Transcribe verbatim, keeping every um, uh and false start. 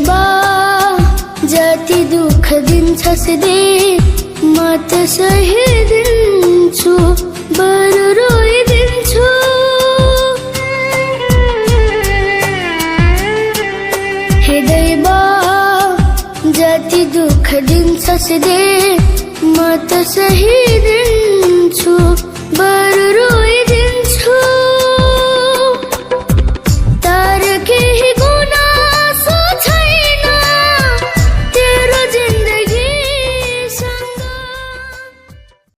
Ba, jati dukha din chasde, mat sahi din chu, baruroi din chu. Hidai ba, jati dukha din chasde, mat sahi din chu, bar